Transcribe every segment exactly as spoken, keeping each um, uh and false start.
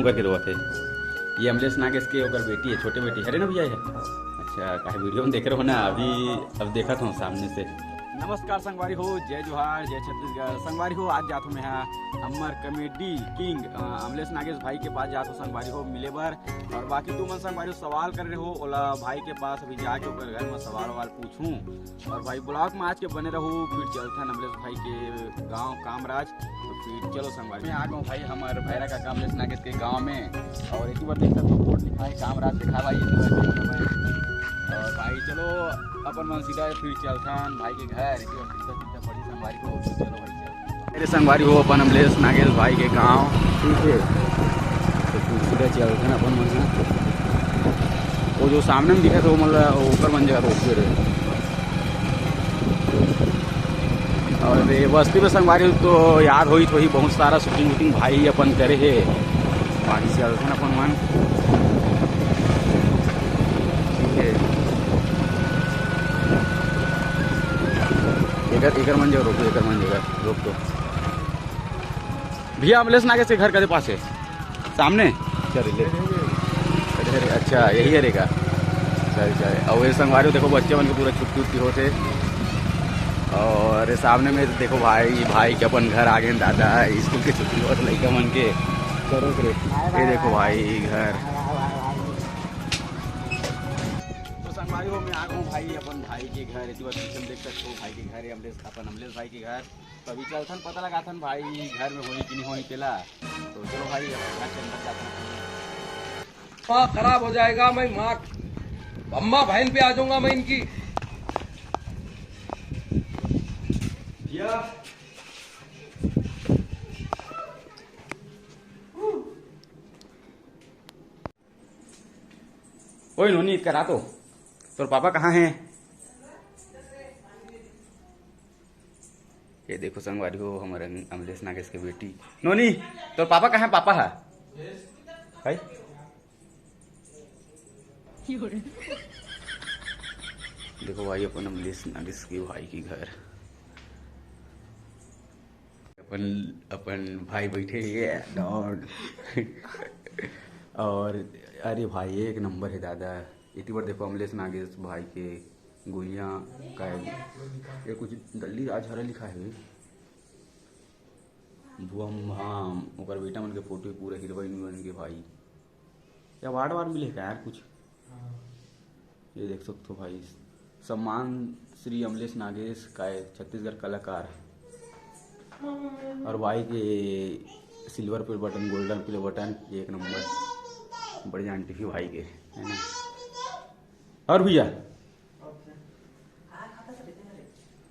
करके रोवत हे। ये अमलेश नागेश के ओकर बेटी हे, छोटे बेटी हरे ना भैया ये? अच्छा, काहे वीडियो में देख रहे हो ना, अभी अब देखत हो सामने से। नमस्कार संगवारी हो, जय जोहार, जय छत्तीसगढ़। संगवारी हो, आज जात हो मैं हा हमर कॉमेडी किंग, अ, अमलेश नागेश भाई के पास जात हो संगवारी हो मिले बर। और बाकी तुमन संगवारी हो सवाल कर रहे हो, ओला भाई के पास अभी जाके ओकर घर में सवाल वाल पूछूं। और भाई, ब्लॉग में आज के बने रहू, फिर चलथन अमलेश भाई के गांव कामराज। तो फिर चलो संगवारी, मैं आ गया भाई हमर भैरा काका अमलेश नागेश के गांव में। और एक बार देख सकते हो, बोर्ड लिखा है कामराज, लिखा भाई, एक बार देख सकते हो। और भाई चलो, अपन मन सीधा फिर चलथन भाई के घर, एक बार सीधा सीधा पड़ी संगवारी को। तो चलो भाई, चलो। मेरे संगवारी हो अपन अमलेश नागेश भाई के गांव, ठीक है। तो फिर सीधा चलथन अपन मन ह। वो जो सामने में दिखत हे, वो मतलब ओकर मन जगह तो ओकर हे। और ये बस्ती में संगवारी हो तो याद होई तो ही बहुत सारा शूटिंग वूटिंग भाई अपन करे हे। बाकी चलथन अपन मन, ठीक है। एकर, एकर मन जगह रोको, एकर मन जगह रोक दो। भैया, अमलेश नागेश के घर कदे पास है? सामने? चल, ले। अरे, अरे, अच्छा, यही है रेगा। चल, चल। और ये संगवारी हो, देखो, बच्चे मन के पूरा छुट्टी उट्टी होते। और सामने में देखो भाई, भाई के अपन घर आ गए दादा, स्कूल के छुट्टी होत लइका मन के। चलो रे, ये देखो भाई घर। तो संगवारी हो, मैं आ गया हूँ भाई अपन भाई के घर। इसी बार पीछे में देख सकते हो भाई के घर है, अमलेश, अपन अमलेश भाई के घर। तो अभी चलथन, पता लगाथन भाई घर में होही कि नहीं होही तेला। तो चलो भाई, अब घर के अंदर जाथन। माँ खराब हो जाएगा, मैं माँ अम्मा बहन पे आ जाऊंगा मैं इनकी। भैया। ओए नोनी, करा तो, तोर पापा कहाँ हैं? ये देखो संगवारी हो, हमर अंग-, अमलेश नागेश के बेटी। नोनी, तोर पापा कहाँ है? पापा है? भाई? देखो भाई, अपन अमलेश नागेश के भाई के घर। अपन, अपन भाई बैठे हे डॉन। और अरे भाई, एक नंबर है दादा। इतनी बार देखो, अमलेश नागेश भाई के गुइया का ये कुछ दल्ली राजहरा लिखा है। भुअम भाम, ओकर बेटा मन के फोटो, पूरा हीरोइन वीरोइन के भाई। या अवार्ड वार्ड मिले का यार कुछ? ये देख सकते हो भाई, सम्मान श्री अमलेश नागेश का है, छत्तीसगढ़ कलाकार। और भाई के silver play button, golden play button, एक नंबर। बढ़िया एंट्री भाई के, है ना? और भैया,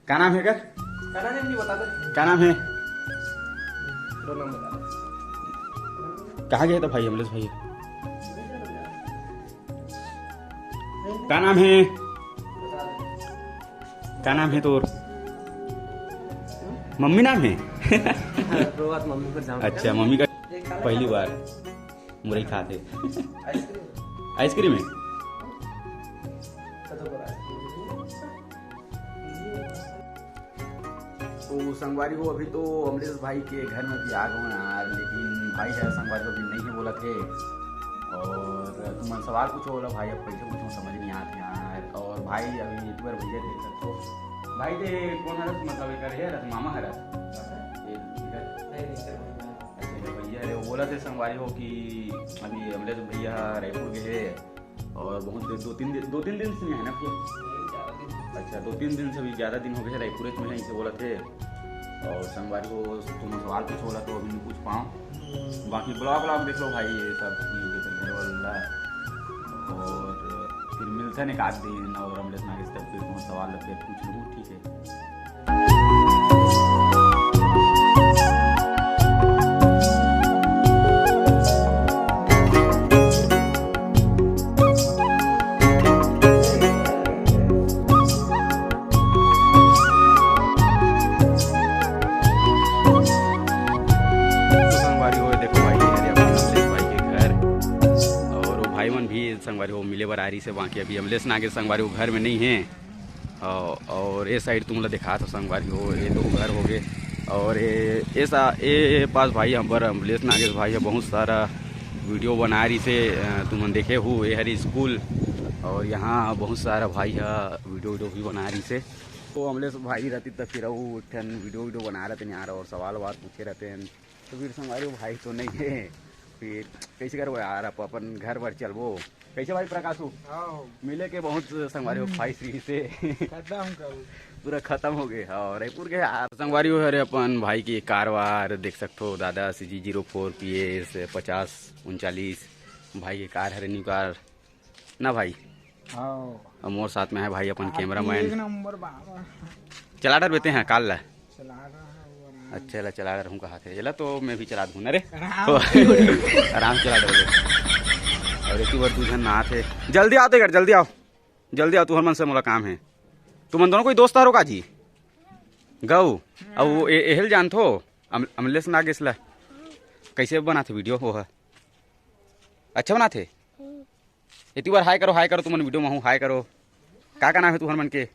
का नाम है कर? का नाम है, नहीं बता दे। का नाम है? दो नाम बता दे। कहाँ गए थे भाई, अमलेश भाई? का नाम है? का नाम है तोर? मम्मी नाम है? हाँ, रो बात मम्मी पर जाऊँ। अच्छा, मम्मी का पहली बार। मुरई खात हे। आइसक्रीम? आइसक्रीम हे? तो संगवारी हो, अभी तो अमलेश भाई के घर में भी आ गए यार, लेकिन भाई है संगवारी हो, अभी नहीं है बोलत हे। और तुमन सवाल पूछो बोला भाई, अब कैसे पूछो, समझ नहीं आत हे यार। और भाई अभी एक बार भैया देख सकते हो, भाई ते कौन हरस, मतलब एक हरे हरस, मामा हरस? ये इधर। अच्छा, ये भैया रे, वो बोला थे संगवारी हो कि अभी अमलेश भैया रायपुर गए हैं और बहुत देर, दो तीन दिन, दो तीन दिन से नहीं है ना फिर? अच्छा, दो तीन दिन से भी ज़्यादा दिन हो गए हैं रायपुर में, इसे बोला थे। और संगवारी हो तुम सवाल पूछो बोला तो अभी नहीं पूछ पाऊँ। बाकी ब्लॉग व्लॉग देख लो भाई, ये सब चीज़ है घर वाला। और फिर मिलते हैं एक आध दिन और अमलेश नागेश तक फिर तुम सवाल लग गए पूछ लूँ, ठीक है। तो संगवारी हो, देखो भाई, ये हरे अपन अमलेश भाई के घर। और वो भाई मन भी संगवारी हो मिले बर आ रही से, बाकी अभी अमलेश नागेश संगवारी हो घर में नहीं है। और, और ये साइड तुम ला दिखात हो संगवारी हो, ये दो घर हो गए। और ये, ये सा-, ये, ये पास भाई हमर अमलेश नागेश भाई है, बहुत सारा वीडियो बना रही से, अ, तुमन देखे हो, ये हरी स्कूल, और यहाँ बहुत सारा भाई ह वीडियो वीडियो भी बना रही से। तो अमलेश भाई रहती त फिर वो एक ठन वीडियो वीडियो बना रहते हैं यार, और सवाल ववाल पूछे रहते हैं। तो फिर संगवारी हो, भाई तो नहीं है, फिर कैसे करबो यार, आप अपन घर बर चलबो। कैसे भाई प्रकाशू? हाँ। मिले के बहुत संगवारी हो, हम्म। ख्वाहिश रही से। खत्म करूँ। पूरा खत्म हो गए। हाँ, रायपुर के यार। संगवारी हो, अरे अपन भाई की कार वार देख सकते हो, दादा C G zero four P S पचास उनचालीस, भाई की कार हरे, न्यू कार ना भाई। हाँ। और मोर साथ में है भाई अपन आप कैमरा मैन। एक नंबर बाबा। चला डर बेते हैं काल ला। चला रहा है वो आराम। अच्छा, ला चला रहा हूँ, कहा थे, एला तो मैं भी चला दूँ ना रे। आराम से। आराम से चला डर। और एक ही बार दू झन ना थे, जल्दी आओ तो यार, जल्दी आओ, जल्दी आओ, तुहर मन से मोला काम है। तुमन दोनों कोई दोस्त हरो का जी? गऊ। अब वो ए-, एहल जानथो, अम-, अमलेश नागेश ला। कैसे बनाथे वीडियो वो ह? अच्छा बनाथे। एती बार हाय करो, हाय करो, तुमन वीडियो में हूँ, हाय करो। का का नाम है तुहर मन के?